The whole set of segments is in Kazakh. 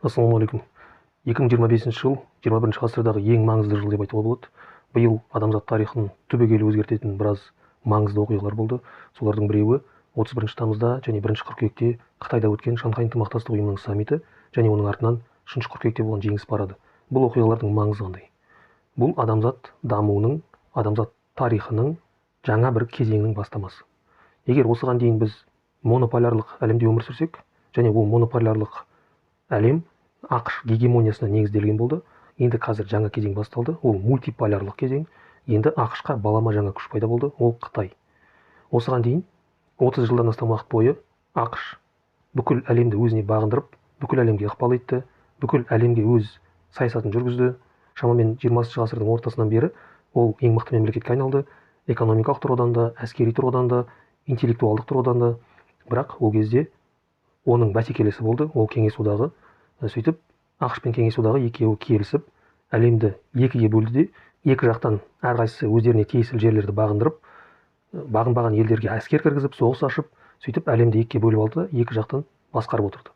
Ассалаумағалейкум. 2025 жыл 21 ғасырдағы ең маңызды жыл деп айтуға болады. Биыл адамзат тарихын түбегейлі өзгертетін біраз маңызды оқиғалар болды. Солардың біреуі 31 тамызда және 1 қыркүйекте Қытайда өткен Шанхай ынтымақтастық ұйымының саммиті және оның артынан 3 қыркүйекте болған Жеңіс парады. Бұл оқиғалардың маңызы қандай? Бұл адамзат дамуының, адамзат тарихының жаңа бір кезеңінің бастамасы. Егер осыған дейін біз монополярлық әлемде өмір сүрсек, және ол монополярлық әлем АҚШ гегемониясына негізделген болды, енді қазір жаңа кезең басталды, ол мультиполярлық кезең. Енді АҚШ-қа балама жаңа күш пайда болды, ол Қытай. Осыған дейін 30 жылдан астам уақыт бойы АҚШ бүкіл әлемді өзіне бағындырып, бүкіл әлемге ықпал етті, бүкіл әлемге өз саясатын жүргізді. Шамамен 20 ғасырдың ортасынан бері ол ең мықты мемлекетке айналды. Экономикалық тұрғыдан да, әскери тұрғыдан да, интеллектуалдық тұрғыдан да. Бірақ ол кезде оның бәсекелесі болды, ол Кеңес Одағы. Сөйтіп АҚШ пен Кеңес Одағы екеуі келісіп, әлемді екіге бөлді де, екі жақтан әрқайсысы өздеріне тиесілі жерлерді бағындырып, бағынбаған елдерге әскер кіргізіп, соғыс ашып, сөйтіп әлемді екіге бөліп алды, екі жақтан басқарып отырды.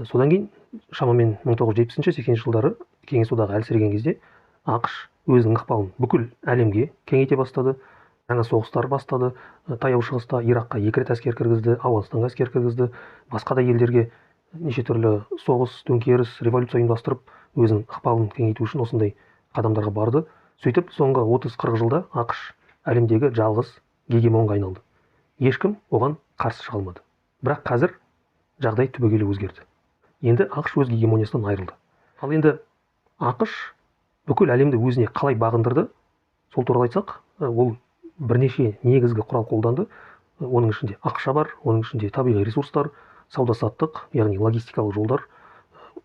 Содан кейін шамамен 1970-80 жылдары Кеңес Одағы әлсіреген кезде АҚШ өзінің ықпалын бүкіл әлемге кеңейте бастады. Жаңа соғыстар бастады. Таяу Шығыста Иракқа екі рет әскер кіргізді, Ауғанстанға әскер кіргізді, басқа да елдерге неше түрлі соғыс, төңкеріс, революция ұйымдастырып, өзінің ықпалын кеңейту үшін осындай қадамдарға барды. Сөйтіп соңғы 30-40 жылда АҚШ әлемдегі жалғыз гегемонға айналды. Ешкім оған қарсы шыға алмады. Бірақ қазір жағдай түбегейлі өзгерді. Енді АҚШ өз гегемониясынан айырылды. Ал енді АҚШ бүкіл әлемді өзіне қалай бағындырды, сол туралы айтсақ, ол бірнеше негізгі құрал қолданды. Оның ішінде ақша бар, оның ішінде табиғи ресурстар, сауда-саттық, яғни логистикалық жолдар,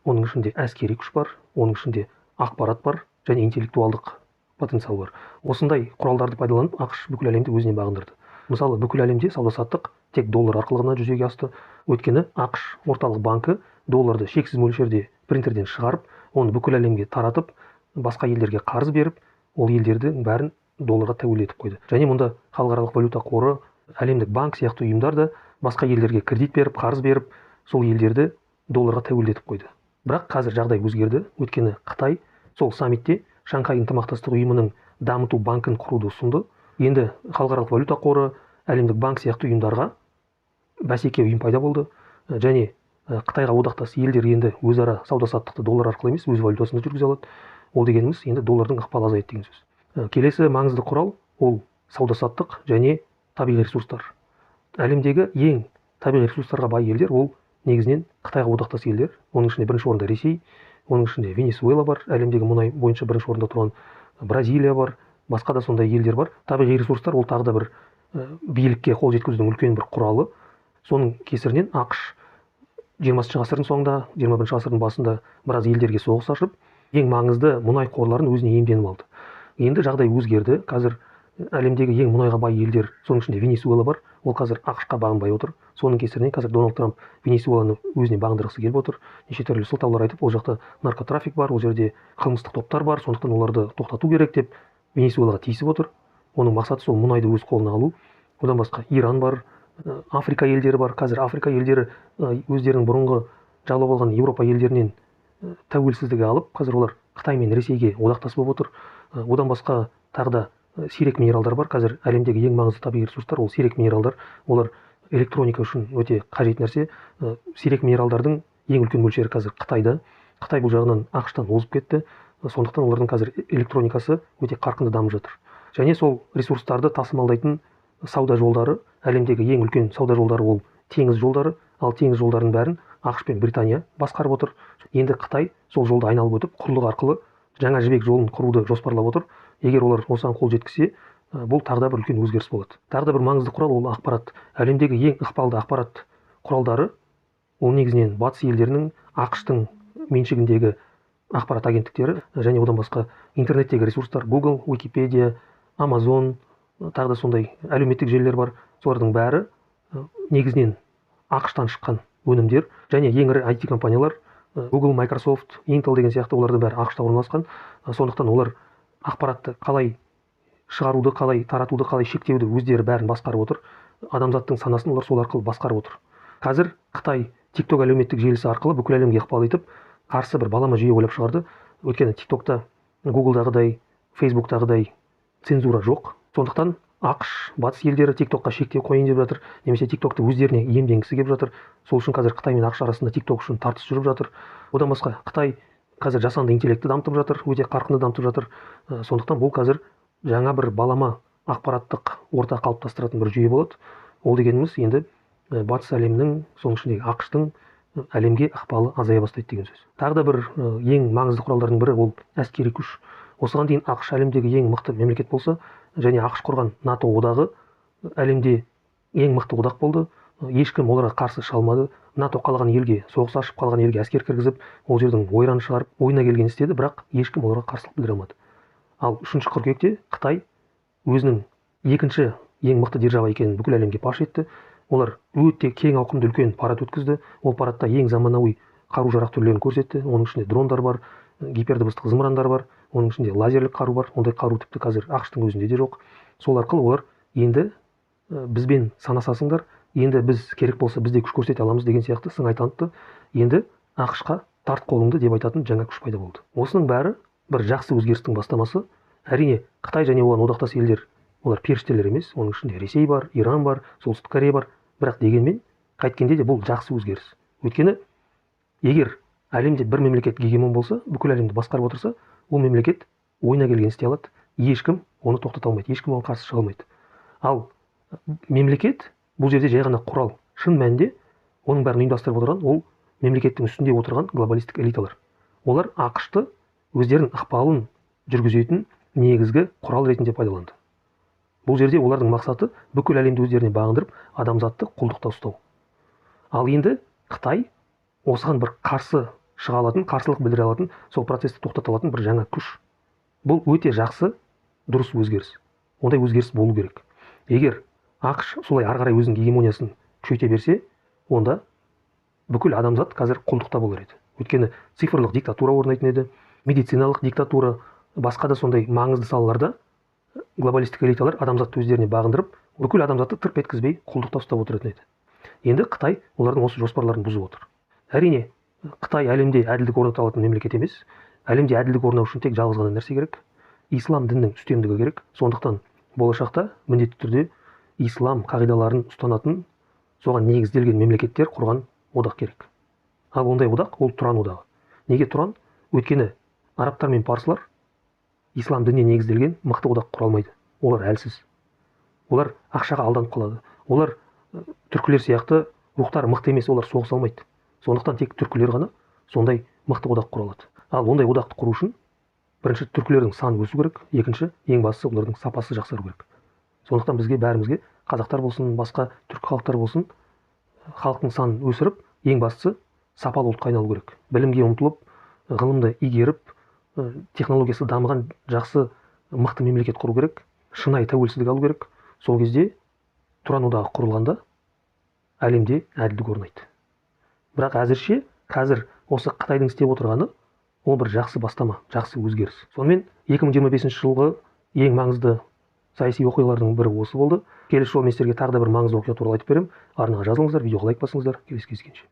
оның ішінде әскери күш бар, оның ішінде ақпарат бар және интеллектуалдық потенциал бар. Осындай құралдарды пайдаланып АҚШ бүкіл әлемді өзіне бағындырды. Мысалы, бүкіл әлемде сауда-саттық тек доллар арқылы ғана жүзеге асты. Өйткені АҚШ орталық банкі долларды шексіз мөлшерде принтерден шығарып, оны бүкіл әлемге таратып, басқа елдерге қарыз беріп, ол елдердің бәрін долларға тәуелді етіп қойды. Және мұнда халықаралық валюта қоры, әлемдік банк сияқты ұйымдар да басқа елдерге кредит беріп, қарыз беріп, сол елдерді долларға тәуелді етіп қойды. Бірақ қазір жағдай өзгерді. Өйткені Қытай сол саммитте Шанхай ынтымақтастық ұйымының дамыту банкін құруды ұсынды. Енді халықаралық валюта қоры, әлемдік банк сияқты ұйымдарға бәсеке ұйым пайда болды. Және Қытайға одақтас елдер енді өзара сауда-саттықты доллар арқылы емес, өз валютасында жүргізе алады. Ол дегеніміз енді доллардың ықпалы азаяды деген сөз. Келесі маңызды құрал ол сауда-саттық және табиғи ресурстар. Әлемдегі ең табиғи ресурстарға бай елдер ол негізінен Қытайға одақтас елдер. Оның ішінде бірінші орында Ресей, оның ішінде Венесуэла бар, әлемдегі мұнай бойынша бірінші орында тұрған Бразилия бар, басқа да сондай елдер бар. Табиғи ресурстар ол тағы да бір билікке қол жеткізудің үлкен бір құралы. Соның кесірінен АҚШ 20 ғасырдың соңында, 21 ғасырдың басында біраз елдерге соғыс ашып, ең маңызды мұнай қорларын өзіне иемденіп алды. Енді жағдай өзгерді. Қазір әлемдегі ең мұнайға бай елдер, соның ішінде Венесуэла бар, ол қазір АҚШ-қа бағынбай отыр. Соның кесірінен қазір Дональд Трамп Венесуэланы өзіне бағындырғысы келіп отыр. Неше түрлі сылтаулар айтып, ол жақта наркотрафик бар, ол жерде қылмыстық топтар бар, сондықтан оларды тоқтату керек деп Венесуэлаға тиісіп отыр. Оның мақсаты сол мұнайды өз қолына алу. Одан басқа Иран бар, Африка елдері бар. Қазір Африка елдері өздерінің бұрынғы жаулап алған Еуропа елдерінен тәуелсіздігі алып, қазір олар Қытай мен Ресейге одақтас болып отыр. Одан басқа тағы да сирек минералдар бар. Қазір әлемдегі ең маңызды табиғи ресурстар ол сирек минералдар. Олар электроника үшін өте қажет нәрсе. Сирек минералдардың ең үлкен мөлшері қазір Қытайда. Қытай бұл жағынан АҚШ-тан озып кетті. Сондықтан олардың қазір электроникасы өте қарқынды дамып жатыр. Және сол ресурстарды тасымалдайтын сауда жолдары, әлемдегі ең үлкен сауда жолдары ол теңіз жолдары. Ал теңіз жолдарының бәрін АҚШ пен Британия басқарып отыр. Енді Қытай сол жолды айналып өтіп, құрлық арқылы жаңа жібек жолын құруды жоспарлап отыр. Егер олар осыған қол жеткізсе, бұл тағы да бір үлкен өзгеріс болады. Тағы да бір маңызды құрал ол ақпарат. Әлемдегі ең ықпалды ақпарат құралдары ол негізінен батыс елдерінің, АҚШ-тың меншігіндегі ақпарат агенттіктері және одан басқа интернеттегі ресурстар, Google, Wikipedia, Amazon, тағы да сондай әлеуметтік желілер бар. Солардың бәрі негізінен АҚШ-тан шыққан өнімдер. Және ең ірі IT компаниялар Google, Microsoft, Intel деген сияқты олардың бәрі АҚШ-та орналасқан. Сондықтан олар ақпаратты қалай шығаруды, қалай таратуды, қалай шектеуді өздері бәрін басқарып отыр. Адамзаттың санасын олар сол арқылы басқарып отыр. Қазір Қытай TikTok әлеуметтік желісі арқылы бүкіл әлемге ықпал етіп, қарсы бір балама жүйе ойлап шығарды. Өйткені TikTokта Google'дағыдай, Facebook'тағыдай цензура жоқ. Сондықтан АҚШ, батыс елдері TikTokқа шектеу қояйын деп жатыр, немесе TikTokты өздеріне иемденгісі келіп жатыр. Сол үшін қазір Қытай мен АҚШ арасында TikTok үшін тартыс жүріп жатыр. Одан басқа Қытай қазір жасанды интеллектті дамытып жатыр, өте қарқынды дамытып жатыр. Сондықтан бұл қазір жаңа бір балама ақпараттық орта қалыптастыратын бір жүйе болады. Ол дегеніміз енді батыс әлемінің, соның ішіндегі АҚШ-тың әлемге ықпалы азая бастайды деген сөз. Тағы да бір ең маңызды құралдардың бірі ол әскери күш. Осыған дейін АҚШ әлемдегі ең мықты мемлекет болса, және АҚШ құрған НАТО одағы әлемде ең мықты одақ болды. Ешкім оларға қарсы шыға алмады. НАТО қалған елге соғыс ашып, қалған елге әскер кіргізіп, ол жердің ойранын шығарып, ойына келгенін істеді, бірақ ешкім оларға қарсылық білдіре алмады. Ал 3 қыркүйекте Қытай өзінің екінші ең мықты держава екенін бүкіл әлемге паш етті. Олар өте кең ауқымды үлкен парад өткізді. Ол парадта ең заманауи қару-жарақ түрлерін көрсетті. Оның ішінде дрондар бар, гипердыбыстық зымырандар бар, оның ішінде лазерлік қару бар. Ондай қару тіпті қазір АҚШ-тың өзінде де жоқ. Сол арқылы олар енді бізбен санасасыңдар, енді біз керек болса біз де күш көрсете аламыз деген сияқты сыңай танытты. Енді АҚШ-қа тарт қолыңды деп айтатын жаңа күш пайда болды. Осының бәрі бір жақсы өзгерістің бастамасы. Әрине, Қытай және оған одақтас елдер, олар періштелер емес, оның ішінде Ресей бар, Иран бар, Солтүстік Корея бар. Бірақ дегенмен, қайткенде де бұл жақсы өзгеріс. Өйткені егер әлемде бір мемлекет гегемон болса, бүкіл әлемді басқарып отырса, ол мемлекет ойына келгенін істей алады, ешкім оны тоқтата алмайды, ешкім оған қарсы шыға алмайды. Ал мемлекет бұл жерде жай ғана құрал. Шын мәнінде оның бәрін ұйымдастырып отырған ол мемлекеттің үстінде отырған глобалистік элиталар. Олар АҚШ-ты өздерінің ықпалын жүргізетін негізгі құрал ретінде пайдаланды. Бұл жерде олардың мақсаты бүкіл әлемді өздеріне бағындырып, адамзатты құлдықта ұстау. Ал енді Қытай осыған бір қарсы шыға алатын, қарсылық білдіре алатын, сол процесті тоқтата алатын бір жаңа күш. Бұл өте жақсы, дұрыс өзгеріс. Ондай өзгеріс болу керек. Егер АҚШ солай ары қарай өзінің гегемониясын күшейте берсе, онда бүкіл адамзат қазір құлдықта болар еді. Өйткені цифрлық диктатура орнайтын еді, медициналық диктатура, басқа да сондай маңызды салаларда глобалистік элиталар адамзатты өздеріне бағындырып, бүкіл адамзатты тырп еткізбей құлдықта ұстап отыратын еді. Енді Қытай олардың осы жоспарларын бұзып отыр. Әрине, Қытай әлемде әділдік орната алатын мемлекет емес. Әлемде әділдік орнау үшін тек жалғыз ғана нәрсе керек. Ислам дінінің үстемдігі керек. Сондықтан болашақта міндетті түрде ислам қағидаларын ұстанатын, соған негізделген мемлекеттер құрған одақ керек. Ал ондай одақ ол Тұран одағы. Неге Тұран? Өйткені арабтар мен парсылар ислам дініне негізделген мықты одақ құра алмайды. Олар әлсіз. Олар ақшаға алданып қалады. Олар түркілер сияқты рухтары мықты емес, олар соғыса алмайды. Сондықтан тек түркілер ғана сондай мықты одақ құра алады. Ал ондай одақты құру үшін бірінші түркілердің саны өсу керек, екінші ең бастысы олардың сапасы жақсару керек. Сондықтан бізге бәрімізге қазақтар болсын, басқа түркі халықтар болсын, халықтың санын өсіріп, ең бастысы сапалы ұлтқа айналу керек. Білімге ұмтылып, ғылымды игеріп, технологиясы дамыған жақсы мықты мемлекет құру керек, шынайы тәуелсіздік алу керек. Сол кезде Тұран одағы құрылғанда әлемде әділдік орнайды. Бірақ әзірше қазір осы Қытайдың істеп отырғаны ол бір жақсы бастама, жақсы өзгеріс. Сонымен 2025 жылғы ең маңызды саяси оқиғалардың бірі осы болды. Келесі жолы мен сіздерге тағы да бір маңызды оқиға туралы айтып беремін. Арнаға жазылыңыздар, видеоға лайк басыңыздар. Келесі кездескенше.